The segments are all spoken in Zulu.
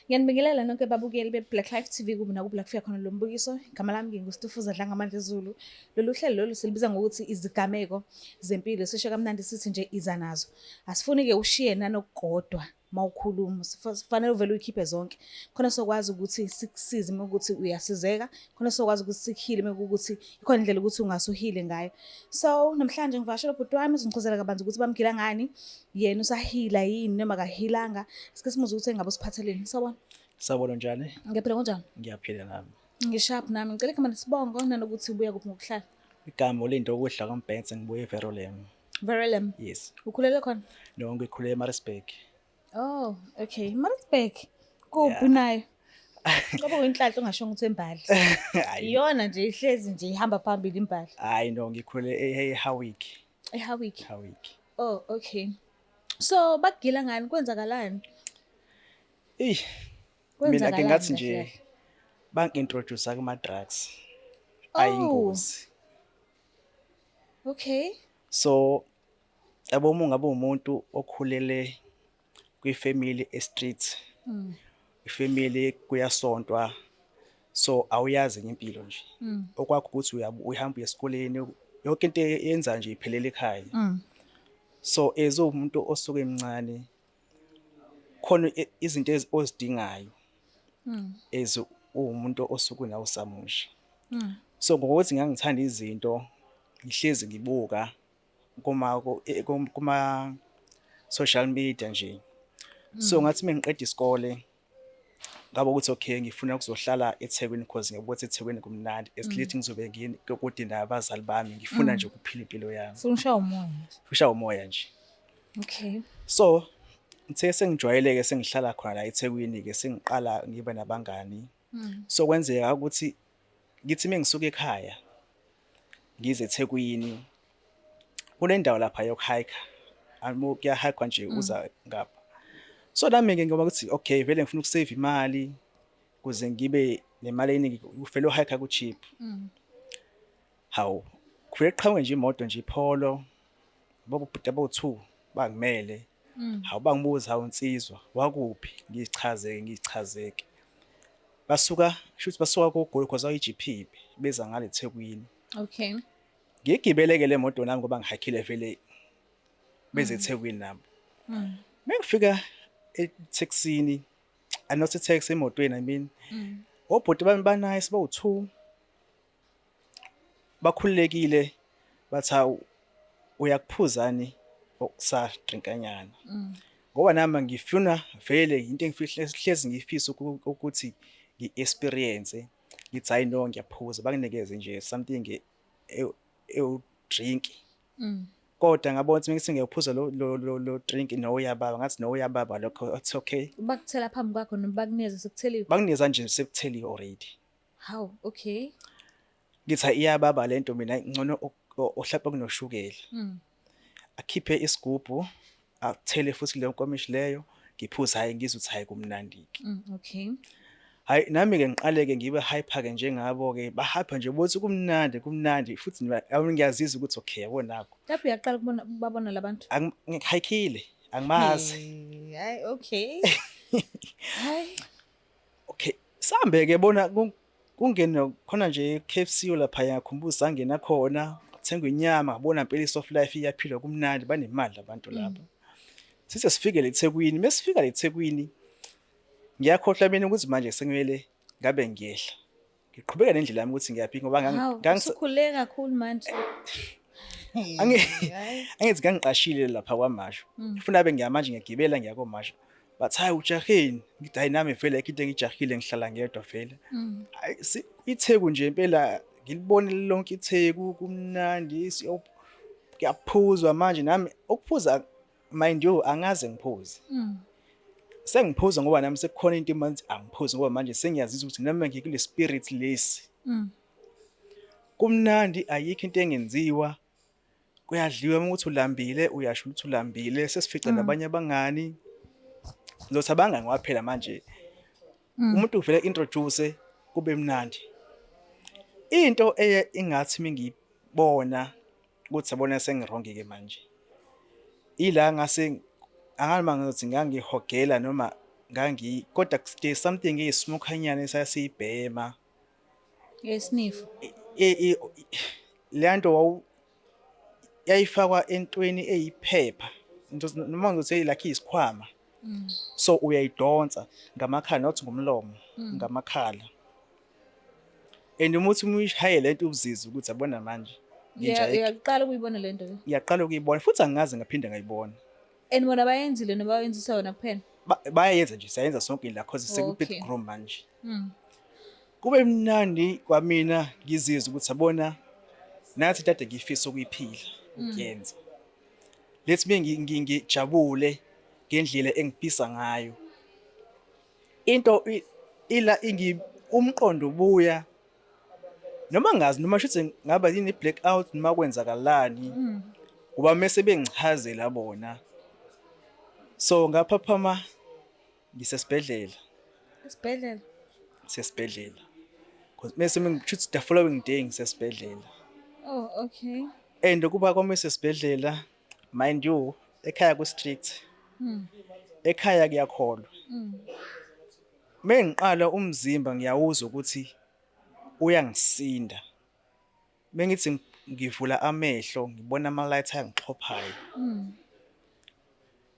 Ngiyanibingelela nonke babukeli be-Black Life TV kubi nakuphi la kufika khona lo mbukiso. Igama lami nginguStufuza Dlangamandla Zulu. Lolu hlelo lolu silibiza ngokuthi izigameko zempilo. Sisho kamnandi sithi nje iza nazo. Asifuni-ke ushiye nanokukodwa mawukhuluma. Sifanele uvele uyikhiphe zonke. Khona sokwazi ukuthi sikusize uma ukuthi uyasizeka, khona sokwazi ukuthi sikuhile uma kuwukuthi ikhona indlela ukuthi ungasuhile ngayo. So namhlanje ngivakashela ubhuti wami uzongichazela kabanzi ukuthi bamgila ngani, yena usahila yini noma akahilanga. Sike simuzwe ukuthi engabe usiphatheleni. Sawubona. Sawubona, njani? Ngiyaphila, kunjani? Ngiyaphila nami. Ngisharp nami. Ngicela igama nesibongo nanokuthi ubuya kuphi ngokuhlala. Igama uLindo ukudla kwaMbhense, ngibuye eVerulam. Verulam. Yes. Ukhulele khona? No, ngikhulele eMaritzburg. Oh, okay. Maritzburg. Kuphi nayo? Ngoba uyinhlanhla ungashongo ukuthi embali. Hayi. Iyona nje ihlezi nje ihamba phambili imbali. Hayi no, ngikhulele eHowick. eHowick. Howick. Oh, okay. So bakugila ngani, kwenzakalani? Ey, mina ke Kwenzakalani ngathi kahle nje kahle? bangi-introduce kuma drugs. Oh. Ayingozi. Okay. So yabo, uma ungabe umuntu okhulele kwifamily e-street. Ifamily kuyasontwa, so awuyazi enye impilo nje. Okwakho ukuthi uyahamba uya esikoleni, yonke into eyenza nje iphelele ekhaya. So as umuntu osuke emncane, khona izinto ozidingayo as uwumuntu osuke nawe usamusha. So ngokuthi ngangithanda izinto, ngihlezi ngibuka kuma social media nje. So ngathi mengiqeda isikole, ngabe ukuthi okay, ngifuna ukuzohlala eThekwini because ngiyabona ukuthi eThekwini kumnandi. At least ngizobe ngikude nabazali bami, ngifuna nje ukuphila impilo yami. Ufuna ushaya umoya. Ushaya umoya nje. So ngithe sengijwayeleke, sengihlala khona la eThekwini ke, sengiqala ngibe nabangani. So kwenzeka ukuthi ngithi mengisuka ekhaya ngize eThekwini, kule ndawo lapha yokuhike, kuyahikwa nje uza ngapha. So nami ke ngoba ukuthi okay, vele ngifuna ukusave imali kuze ngibe nemali eningi, uvele uhike ku cheap. Hawu, kuvele qhamuke nje imoto nje, iPolo, bobhuti abawu-2 bangimele. Hawu, bangibuza, "Hawu nsizwa, wakuphi?" Ngizichazeke, ngizichazeke. Basuka, shuthi basuka koGoli because ayi-GP beza ngale eThekwini. Ngigibeleke le moto nami ngoba ngihakhile vele, beze eThekwini nabo. Mengifika etaxini, not taxi, emotweni I mean. Obhuti bami ba-nice bawu-2, bakhululekile, bathi, "Hawu, uyakuphuzani okusa-drinkanyana?" Ngoba nami ngifuna vele into engihlezi ngifisa ukuthi ngi-experience, ngithi hayi no, ngiyaphuza, banginikeze nje something ewu-drink. Kodwa ngabona ukuthi mengithi ngiyophuza lo drink, no, uyababa. Ngathi no, uyababa lokho, it's okay. Bakuthela phambi kwakho noma bakunikeze sekutheliwe? Banginikeza nje sekutheliwe already. Hawu, okay. Ngithi hayi, iyababa lento, mina ngcono ohlapha kunoshukela. Akhiphe isigubhu, athele futhi kuleyo nkomishi leyo, ngiphuze, hhayi ngizwe ukuthi hhayi kumnandi-ke. Hhayi nami-ke ngiqale-ke ngibe hyper-ke njengabo-ke, ba-hyper nje bothi kumnandi, kumnandi futhi ngiyazizwa ukuthi okay, yabo nakho. Lapho uyaqala ukubona babona labantu? Ngihayikhile, angimazi. Hey, hayi okay. Hayi. Okay, sambe-ke bona kungene khona nje KFC lapha, ngiyakhumbula sangena khona, kuthengwa inyama, ngabona impela i-soft life iyaphilwa, kumnandi, banemali abantu lapha. Sise sifike le eThekwini, mesifika le eThekwini, ngiyakhohlwa mina ukuthi manje sekumele ngabe ngiyehla. Ngiqhubeka nendlela yami ukuthi ngiyaphi ngoba Hawu, usukhululeke kakhulu manje. Hayi. Angithi ngangiqashile lapha kwaMashu. Ngifuna abe ngiya manje, ngiyagibela ngiya koMashu. Bathi, "Hayi, ujaheni?" Ngithi hayi nami vele ayikho into engijahile, ngihlala ngedwa vele. Hayi iTheku nje impela ngilibonile lonke iTheku, kumnandi, kuyaphuzwa manje nami ukuphuza, mind you, angaze ngiphuze. Sengiphuza ngoba nami sekukhona into manje, angiphuzi ngoba manje sengiyazizwa ukuthi nami ngikule spirit lesi. Kumnandi, ayikho into engenziwa. Kuyadliwa, uma ukuthi ulambile uyasho ukuthi ulambile, sesifica nabanye abangani. Ngizothi abangani ngoba phela manje umuntu uvele introduce kube mnandi. Into eye ingathi mingiyibona ukuthi yabona sengi-wrong ke manje. Ila ngase angazi uma ngizothi ngangihogela noma Ngangi kodwa there's something eyismokhanyana esasiyibhema. Esniff. Le nto wawu yayifakwa entweni eyiphepha, into noma ngizothi like iyisikhwama. So uyayidonsa ngamakhala, not ngomlomo, ngamakhala. And uma uthi uma uyishaye lento uzizwe ukuthi yabona manje nginja. Uyaqala ukuyibona le nto le? Ngiyaqala ukuyibona futhi angikaze ngaphinde ngayibona. And bona bayenzile noma bayenzisa wona kuphela? Bayayenza nje, siyayenza sonke la cause seku-big room manje. Kube mnandi kwamina, ngizizwe ukuthi yabona nathi kade ngifisa ukuyiphila, ukuyenza. Let me ngijabule ngendlela engifisa ngayo. Into ila ingi umqondo ubuya noma ngazi noma shuthi ngaba yini black out noma kwenzakalani, kuba mase bengichazela bona. So ngaphaphama ngisesibhedlela. Esibhedlela. Sesibhedlela. Cause mase ngishuthi the following day ngisesibhedlela. Oh, okay. And kuba kwami sesibhedlela, mind you, ekhaya ku strict. Ekhaya kuyakholwa. Mengiqala umzimba ngiyawuzwa ukuthi uyangisinda. Mengithi ngivula amehlo ngibona ama light angixhophayo.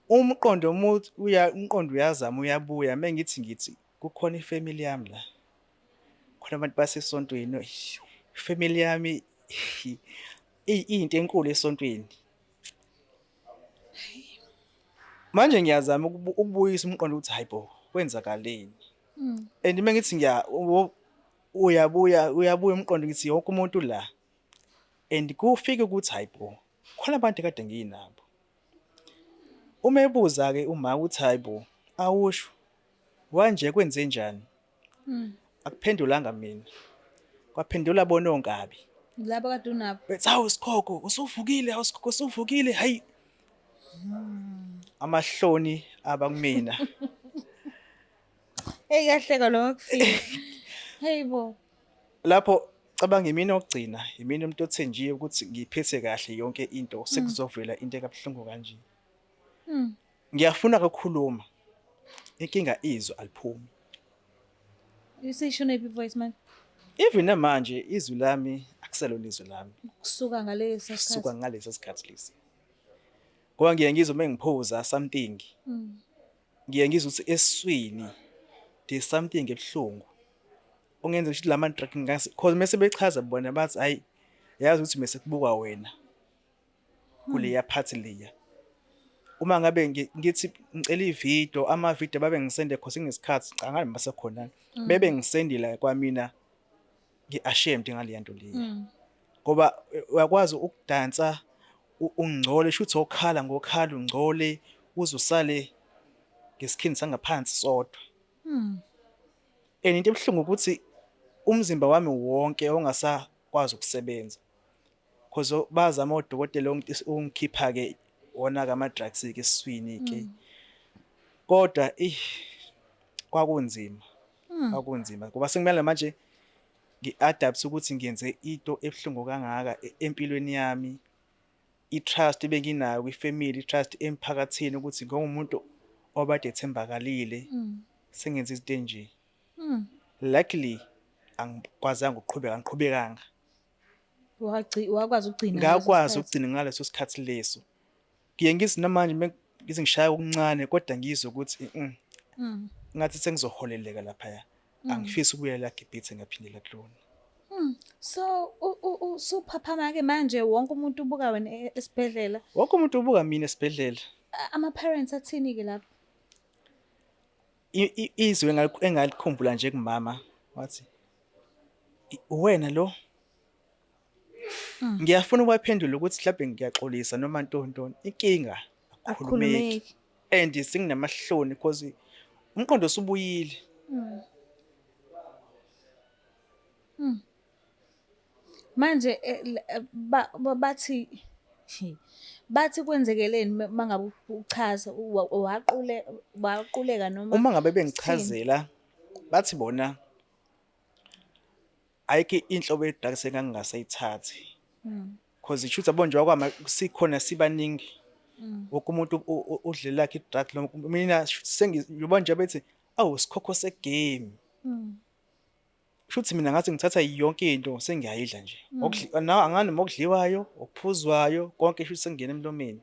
Umqondo umuthi uya umqondo uyazama uyabuya, mengithi ngithi kukhona ifamily yami la. Khona abantu basesontweni, ifamily yami into enkulu esontweni. Manje ngiyazama ukubuyisa umqondo ukuthi hayibo, kwenzakaleni. And mengithi ngiya uyabuya uyabuya umqondo, ngithi wonke umuntu la. And kufike ukuthi hayibo, khona abantu kade nginabo. Uma ebuza ke uma uthi hayibo, awusho wanje kwenze njani? Akuphendulanga mina. Kwaphendula bona onkabi. Laba kade unabo. Bethi, "Hawu sikhokho, usuvukile, hawu sikhokho, usuvukile." Hayi. Amahloni aba kumina. Hey, kahleka lo wakufika. Hey bo. Lapho cabanga imini okugcina, imini umuntu othenjiwe ukuthi ngiphethe kahle yonke into, sekuzovela into ekabuhlungu kanje. Ngiyafuna ukukhuluma. Inkinga izwi aliphumi. Isishona iphi voice man? Even namanje izwi lami akuselona izwi lami. Kusuka ngalesa Suka sikhathi. Ngaleso sikhathi lesi. Ngoba ngiye ngizwe uma ngiphuza something. Ngiye ngizwe ukuthi esiswini there's something ebuhlungu. Ongenza ukuthi lama drug ngase cause mase bechaza bona bathi, "Hayi, yazi ukuthi mase kubukwa wena kuleya part leya." Uma ngabe ngithi ngicela ivideo, ama video babe ngisende cause ngesikhathi cha ngabe basekhona. Bebe ngisendila kwamina ngi-ashamed ngaleya nto leya. Ngoba uyakwazi ukudansa ungcole, shuthi okhala ngokhala ungcole uze usale ngesikhindi sangaphansi sodwa. And into ebuhlungu ukuthi umzimba wami wonke ongasakwazi ukusebenza. Cause bazama odokotela ungikhipha ke wona ke ama drugs ke esiswini ke. Kodwa eh kwakunzima. Kwakunzima ngoba sekumele manje ngi-adapt ukuthi ngiyenze into ebuhlungu kangaka empilweni yami. I-trust ebenginayo kwi-family, i-trust emphakathini ukuthi njengomuntu obade ethembakalile, sengenza izinto enje. Luckily angikwazanga ukuqhubeka, angiqhubekanga. Wakwazi ukugcina ngaleso Ngakwazi sikhathi. Ukugcina ngaleso sikhathi leso. Ngiye ngithi namanje ngize ngishaya okuncane kodwa ngizwe ukuthi ngathi sengizoholeleka laphaya. Angifisi ukubuyela Gibhithe ngaphindela kulona. So usuphaphama ke manje, wonke umuntu ubuka wena esibhedlela. Wonke umuntu ubuka mina esibhedlela. Ama parents athini ke lapho? Izwi engalikhumbula nje kumama wathi, "Uwena lo." Ngiyafuna ukubaphendula ukuthi mhlawumbe ngiyaxolisa noma ntoni ntoni. Inkinga akukhulumeki. Akukhulumeki. And senginamahloni because umqondo usubuyile. Manje bathi kwenzekeleni mangabe uchaza waqule waquleka noma Uma ngabe sithini? Bengichazela bathi bona ayikho inhlobo ye-drugs engangingasayithathi. Cause ishuthi yabo nje kwama sikhona sibaningi. Wonke umuntu udlela lakhe i-drug, mina sengi njengoba nje bethi Awu, sikhokho se-game. Kushuthi mina ngathi ngithatha yonke into sengiyayidla nje. Angani noma okudliwayo, okuphuzwayo, konke shuthi sekungena emlomeni.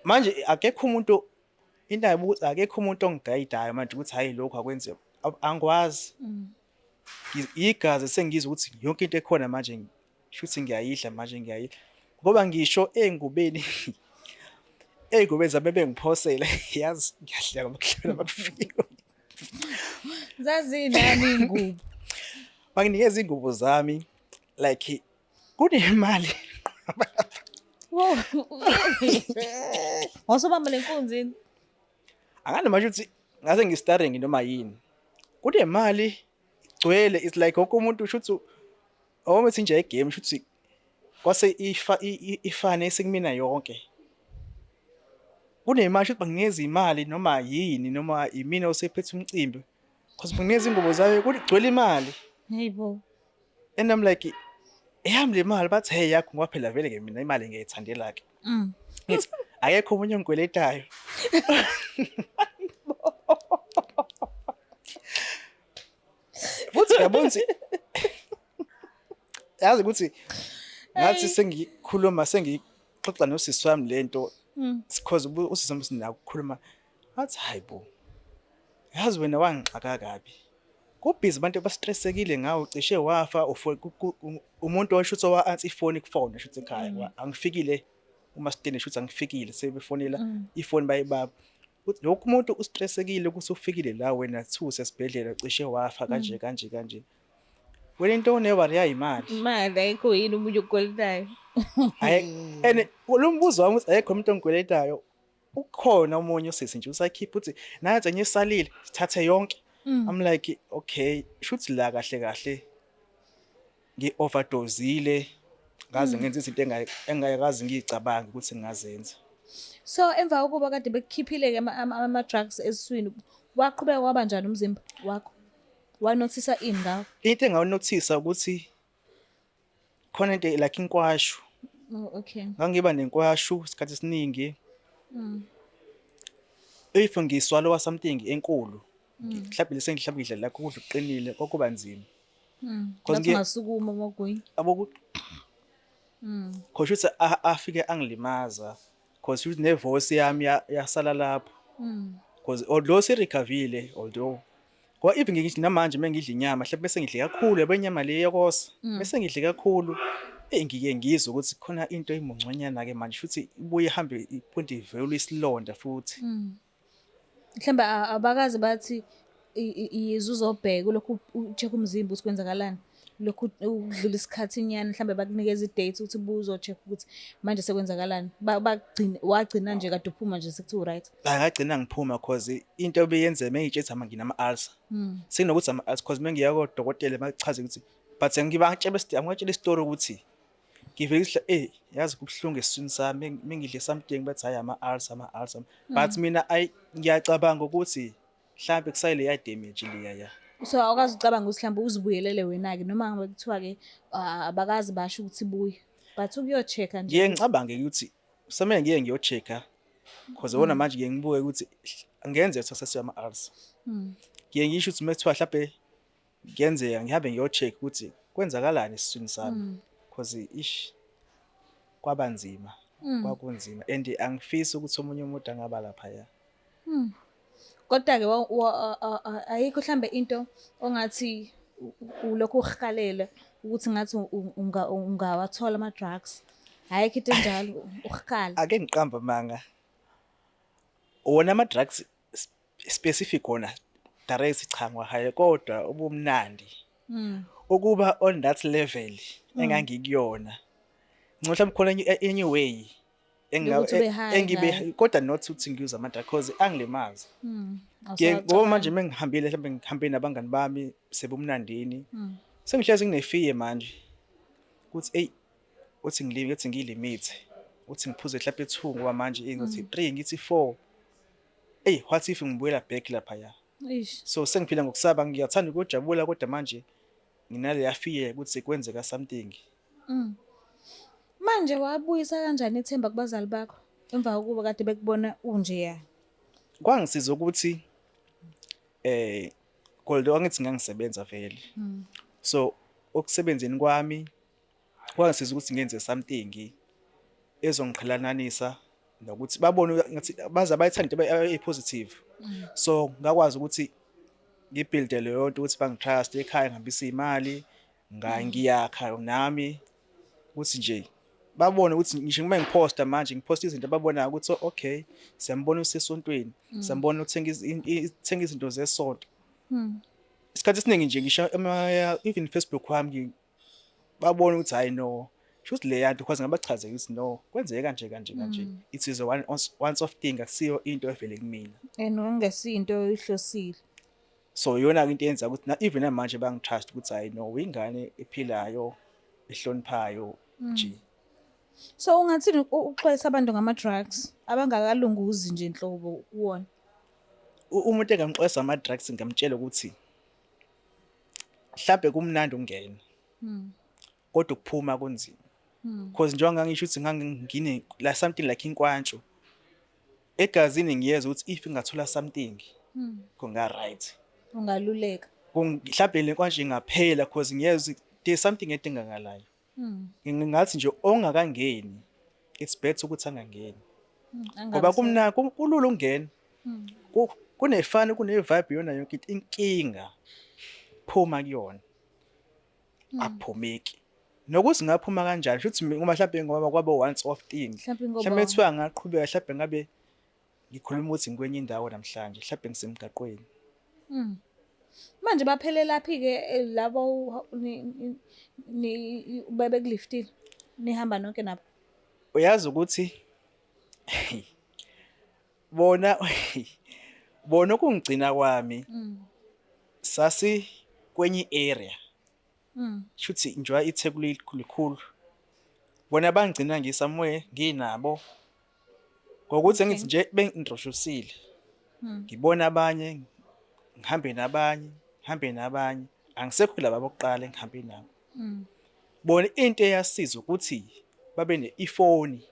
Manje akekho umuntu indaba ukuthi akekho umuntu ongigayidayo manje ukuthi hhayi lokhu akwenziwa. Angikwazi. Igazi sengizwa ukuthi yonke into ekhona manje shuthi ngiyayidla manje ngiyayidla. Ngoba ngisho ey'ngubeni ey'ngubeni zami bebengiphosela yazi ngiyahleka makuhleka makufika. Zazinani iy'ngubo? Banginikeza iy'ngubo zami like kunemali. Wo. Wasubamba le nkunzi yini? Angani manje ukuthi ngase ngi-starring noma yini. Kunemali igcwele, it's like wonke umuntu shuthi omethi nje igame shuthi kwase ifa ifane sekumina yonke. Kunemali shuthi banginikeza imali noma yini noma imina osephethe umcimbi. Cause banginikeza ingubo zayo kugcwele imali. Hey bo. And I'm like, eyami le mali, bathi hey yakho, ngoba phela vele ke mina imali ngiyayithandela ke. Ngithi akekho omunye ongikweletayo. Futhi uyabona ukuthi yazi ukuthi ngathi sengikhuluma sengixoxa nosisi wami lento because usisi wami sinako ukukhuluma, ngathi hayibo, yazi wena wangixaka kabi. Kubhizi abantu abastressekile ngawe, ucishe wafa umuntu osho wa-answer ifoni kufona shuthi ekhaya angifikile uma sitende shuthi angifikile sebefonela ifoni bayibaba. Uthi lokhu umuntu ustressekile ukuthi ufikile la wena thiwa usesibhedlela ucishe wafa kanje kanje kanje. Wena into one-worry yayimali. Imali ayikho yini omunye okukweletayo? Hhayi, and lo mbuzo wami uthi akekho umuntu ongikweletayo. Ukhona omunye usisi nje usakhipha uthi nansi enye isalile sithathe yonke. I'm like, okay, shuthi la kahle kahle ngi-overdosile ngaze ngenza izinto engingakaze ngiyicabange ukuthi ngingazenza. So emva kokuba kade bekukhiphile-ke ama-drugs esiswini, waqhubeka waba njani umzimba wakho? Wanothisa ini ngawo? Into engawunothisa ukuthi khona into like inkwashu. Oh, okay. Ngangiba nenkwashu isikhathi esiningi. If ngiswallowa something enkulu, mhlawumbe lese mhlawumbe ngidla la ukudla okuqinile kwakuba nzima. Cause Ngathi ungasukuma uma ugwinya. Yabo Cause shuthi afike angilimaza cause shuthi ne-voice yami yasala lapho. Cause although si-recover-ile, although ngoba even ngisho namanje mengidla inyama mhlawumbe bese ngidle kakhulu yabo inyama le yokosa bese ngidle kakhulu, ngike ngizwe ukuthi khona into emuncwanyana ke manje futhi ibuye ihambe iphinde ivele isilonda futhi. Mhlawumbe abakaze bathi yize uzobheka ulokhu u-check umzimba ukuthi kwenzakalani. Lokhu ukudlula isikhathi nyana mhlawumbe bakunikeza i-date ukuthi ubuye uzo-check ukuthi manje sekwenzakalani. Bagcine wagcina nje kade uphuma nje sekuthiwa right. Ngagcina ngiphuma cause into ebeyenzeka mengitshela ukuthi nginama-ulcer. Sekunokuthi ama-ulcer cause mengiya kodokotela bachaze ukuthi but ngibatshela ngibatshela isitori ukuthi ngivele ngisho yazi kubuhlungu esiswini sami mengidle something, bathi hhayi ama-ulcer, ama-ulcer, but mina ayi ngiyacabanga ukuthi mhlampe kusayile damage leya ya. So awukaze ucabanga ukuthi mhlawumbe uzibuyelele wena-ke noma ngabe kuthiwa-ke abakaze basho ukuthi buya, but ukuyo-check-a nje. Ngiye ngicabange ukuthi kusamele ngiye ngiyo-check-a cause yabona manje ngiye ngibuke ukuthi angenzeka ukuthi sesiyo ama-ulcer. Ngiye ngisho ukuthi uma kuthiwa mhlampe kuyenzeka ngihambe ngiyo-check ukuthi kwenzakalani esiswini sami cause ish kwaba nzima, kwakunzima and angifisi ukuthi omunye umuntu angaba laphaya. Kodwa-ke ayikho mhlambe into ongathi ulokhu uhalela ukuthi ngathi ungawathola ama-drugs. Ayikho into enjalo uhala. Ake ngiqambe amanga. Wona ama-drugs specific wona direct cha ngiwahaye, kodwa ubumnandi ukuba on that level engangikuyona. Mhlawumbe khona enye way Yokuthi ube high engibe ngayo. Kodwa not ukuthi ngi-use ama-drugs cause angilimazi. Ngoba manje mengihambile mhlawumbe ngihambe nabangani bami sebumnandini. Sengihlezi ngine-fear manje ukuthi eyi uthi ngilime uthi ngiyilimithe uthi ngiphuze mhlawumbe 2 ngoba manje ngizothi 3 ngithi 4. Eyi, what if ngibuyela back laphaya? Eish. So sengiphila ngokusaba, ngiyathanda ukujabula kodwa manje nginaleya fear ukuthi kwenzeka something. Manje wabuyisa kanjani ithemba kubazali bakho emva kokuba kade bekubona unjeya? Kwangisiza ukuthi Kodwa angithi ngangisebenza vele. So okusebenzeni kwami kwangisiza ukuthi ngenze something ezongiqhelananisa nokuthi babone ngathi baze bayithanda into eyi-positive. So ngakwazi ukuthi ngi-build-e leyo nto ukuthi bangi-trust ekhaya, ngihambisa iy'mali, ngiyakha nami ukuthi nje babone ukuthi ngisho uma ngiphosta manje, ngiphosta izinto ababonayo ukuthi okay, siyambona usesontweni, siyambona uthenga uthenga izinto zesonto. Isikhathi esiningi nje ngisho even Facebook wami babona ukuthi hayi no, shuthi le yanto, because ngabachazela ukuthi no, kwenzeke kanje kanje kanje, it is a once off thing, akusiyo into evele kumina. And kungesinto oyihlosile. So iyona-ke into eyenza ukuthi even namanje bangi-trust ukuthi hayi no, ingane ephilayo, ehloniphayo nje. So ungathini uxwayisa abantu ngama-drugs abangakalunguzi nje nhlobo kuwona? Umuntu engamxwayisa ama-drugs, ngingamtshela ukuthi mhlambe kumnandi ukungena, kodwa ukuphuma kunzima, because njengoba ngangisho ukuthi ngangingine la something like inkwantsho egazini, ngiyezwa ukuthi if ngingathola something kunga right. Ungaluleka. Mhlambe le nkwantsho ingaphela, because ngiyezwa there's something edingakalayo. Ngingathi nje ongakangeni, it's better ukuthi angangeni, ngoba kumna kulula ukungena, kunefani, kune-vibe yona yonke into. Inkinga phuma kuyona, akuphumeki, nokuthi ngaphuma kanjani futhi ngoba mhlawumbe ngoba kwabe once off thing. Mhlawumbe ngoba mhlawumbe kuthiwa ngaqhubeka, mhlawumbe ngabe ngikhuluma ukuthi ngikwenye indawo namhlanje, mhlawumbe ngisemgaqweni. Manje baphelelaphi-ke labo bebekuliftile nihamba nonke nabo? Uyazi ukuthi bona ukungigcina kwami, sasi kwenye area, shuthi njengoba iTheku likhulu, bona bangigcina ngi-somewhere nginabo ngokuthi ngithi nje bengi-introduce-ile, ngibona abanye, ngihambe nabanye, ngihambe nabanye, angisekho kulaba bokuqala engihambe nabo. Bona into eyasiza ukuthi babe ne-ifoni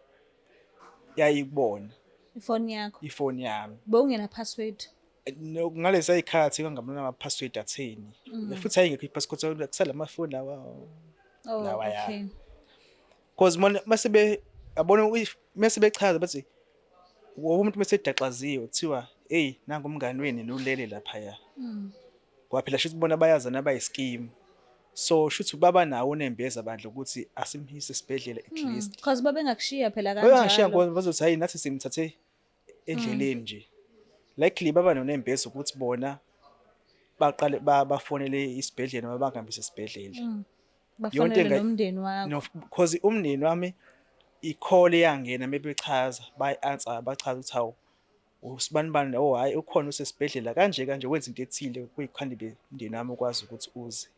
yayikubona. Ifoni yakho? Ifoni yami. Bowungena password? Ngaleza y'khathi kwangabona ama-password atheni, futhi ayingekho i-passcode, kusalamafoni lawa lawaya. Cause bona mase be yabona mase bechaza bathi umuntu mase edaxaziwe kuthiwa hey, nangu umngani wenu nolele laphaya. Ngoba phela shuthi bona bayazana, bayi-scheme, so shuthi baba nawo unembeza bandla ukuthi asimhise esibhedlela at least. Cause babengakushiya phela Bayangishiya kanjalo. Ngoba bazothi hayi, nathi simthathe endleleni nje. Likely baba nonembeza ukuthi bona baqale bafonele isibhedlela noma bangihambise esibhedlela. Yonke Bafonele nomndeni wakho. No, because umndeni wami i-call eyangena mebechaza, bayi-answer, bachaza ukuthi hawu, usibanibani, oh hhayi, ukhona usesibhedlela kanje kanje, wenza into ethile, kuyikhandi umndeni wami ukwazi ukuthi uze.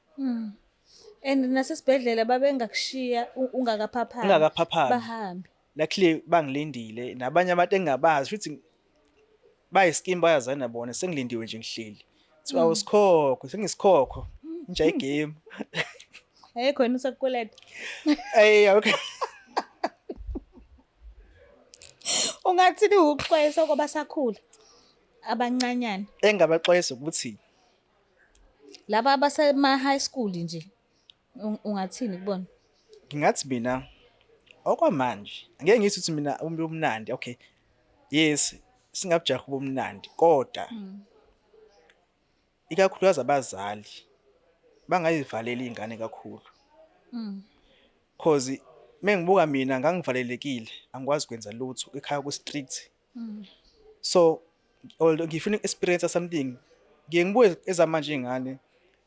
And nasesibhedlela babengakushiya ungakaphaphami? Ungakaphaphami. Bahambe. Luckily bangilindile nabanye abantu engingabazi futhi bayi-scheme, bayazana bona, sengilindiwe nje, ngihleli. Kuthiwa awusikhokho, sengisikhokho. Inja igame. Ayekho yena usakukweleta. Ey, okay. Ungathini ukuxwayisa kwabasakhula abancanyana? Engabaxwayisa ukuthi Laba abasema high school nje, ungathini kubona? Ngingathi mina okwamanje angeke ngithi ukuthi mina umuntu omnandi, okay, yes, singabujaha ubumnandi, kodwa ikakhulukazi abazali bangayivaleli iy'ngane kakhulu, cause mengibuka mina ngangivalelekile, angikwazi ukwenza lutho ekhaya, ku-strict. So although ngifuna uku-experience something, ngiye ngibuke ezamanje iy'ngane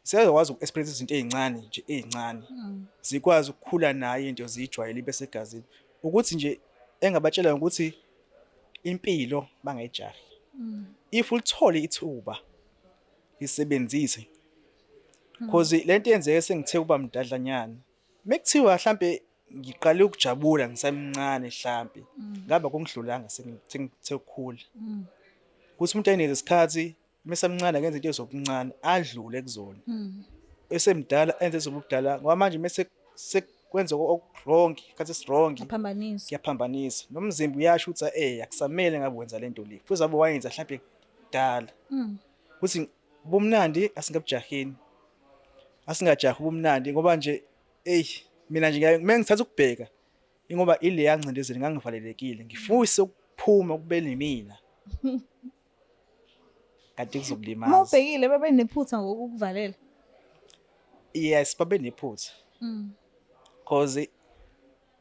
seyakwazi uku-experience izinto ey'ncane nje, ey'ncane zikwazi ukukhula nayo into, ziyijwayele, ibe segazini. Ukuthi nje engabatshela ukuthi impilo bangayijahi, if ulithole ithuba lisebenzise, cause lento yenzeke sengithe ukuba mdadlanyana. Mekuthiwa mhlambe ngiqale ukujabula ngisemncane, mhlambe ngabe akungidlulanga sengithe ukukhula. Ukuthi umuntu ayinikeze isikhathi mesemncane, akenze into ezobuncane, adlule kuzona, esemdala enze ezobudala, ngoba manje mase sekwenza oku-wrong, isikhathi esi-wrong. Aphambanisa. Kuyaphambanisa, nomzimba uyasho ukuthi akusamele ngabe wenza lento le, futhi abe wayenza mhlambe kudala. Ukuthi Ubumnandi asingabujahini, asingajahi ubumnandi, ngoba nje eyi, mina nje mengithatha ukubheka ingoba ileya ngcindezelo ngangivalelekile, ngifisa ukuphuma kube nemina, kanti Uma kuzokulimaza. ubhekile, babe nephutha ngokukuvalela? Yes, babe nephutha, cause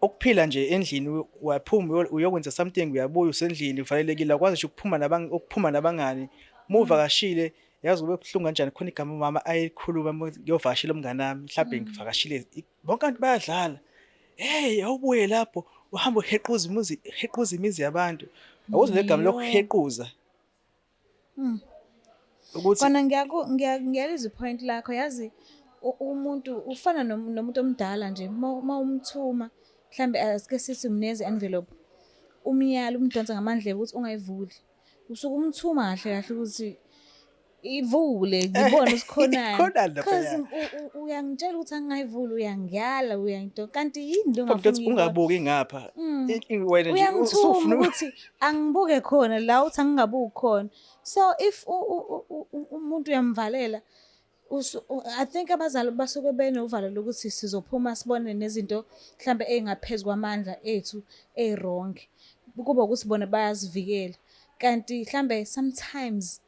ukuphila nje endlini, waphuma uyokwenza something, uyabuya usendlini uvalelekile, akwazi nje ukuphuma ukuphuma nabangani. Uma uvakashile, yazi kube buhlungu kanjani. Khona igama umama ayikhuluma ngiyovakashela umngani wami, mhlawumbe ngivakashile, bonke abantu bayadlala, "Hey, awubuye lapho uhamba uhequza umuzi, hequza imizi yabantu." Awuzwe legama lokuhequza ukuthi Kona ngiyalizwa i-point lakho, yazi. Umuntu ufana nomuntu omdala nje, uma umthuma, mhlambe asike sithi umnikeza i-envelope, umyala, umdonsa ngamandlebe ukuthi ungayivuli. Usuke umthuma kahle kahle ukuthi ivule, ngibone ukuthi khonani. Khonani laphaya. 'Cause uyangitshela ukuthi angingayivuli, uyangiyala, uyangito, kanti yini le Mfethu, ongafuni ngiyibone? Ungabuki ngapha. Wena nje Uyangithuma usufuna ukuthi angibuke khona la uthi angingabuki khona. So if umuntu uyamvalela, I think abazali basuke benovalo lokuthi sizophuma sibone nezinto mhlambe ey'ngaphezu kwamandla ethu, ey'wrong. Kube ukuthi bona bayasivikela. Kanti mhlambe sometimes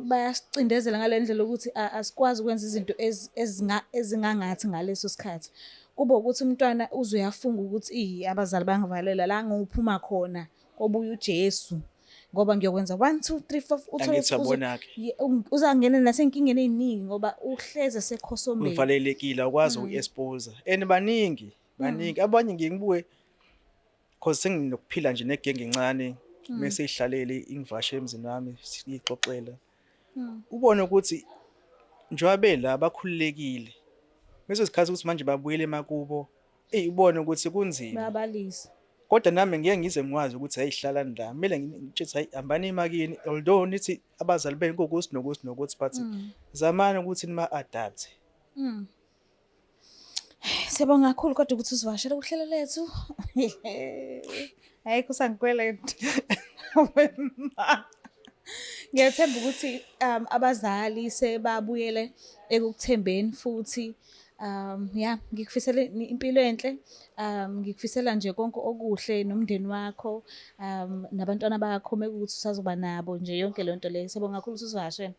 bayasicindezela ngale ndlela yokuthi asikwazi ukwenza izinto ezingangathi ngaleso sikhathi. Kube ukuthi umntwana uze uyafunga ukuthi abazali bangivalela la ngiyophuma khona, kobuya uJesu, ngoba ngiyokwenza one, two, three, four. Uthole Angithi ukuthi uyabona-ke. Uzangena nasenkingeni ey'ningi ngoba uhleze esekhosombeni. Uvalelekile, awukwazi uku-expose, and baningi, baningi abanye. Ngiye ngibuke, cause senginokuphila nje negenge encane, mase ihlalele ingivakashele emzini wami, siyixoxela, ubone ukuthi njengoba bela bakhululekile, bese isikhathi ukuthi manje babuyele emakubo, eyi, ubone ukuthi kunzima. Bayabalisa. Kodwa nami ngeke ngize ngikwazi ukuthi, "Hayi, hlalani la." Kumele ngitshele, "Hayi, hambani emakini, although nithi abazali benu kuwukuthi nokuthi nokuthi, but zamani ukuthi nima-adapt." Siyabonga kakhulu kodwa ukuthi uzivakashele kuhlelo lethu. Ayikho usangikweleta. Wema. Ngiyathemba ukuthi abazali sebabuyele ekukuthembeni futhi. Yeah, ngikufisela impilo enhle. Ngikufisela nje konke okuhle nomndeni wakho, nabantwana bakho mekuwukuthi usazoba nabo nje, yonke leyo nto leyo. Siyabonga kakhulu ukuthi uzivakashele.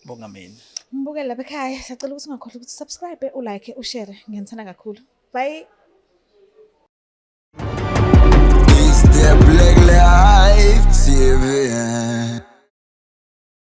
Bonga mina. Mbukeli lapha ekhaya, siyacela ukuthi ungakhohlwa ukuthi subscribe, ulike, ushare. Ngiyanithanda kakhulu. Bye. It's the Black Life TV.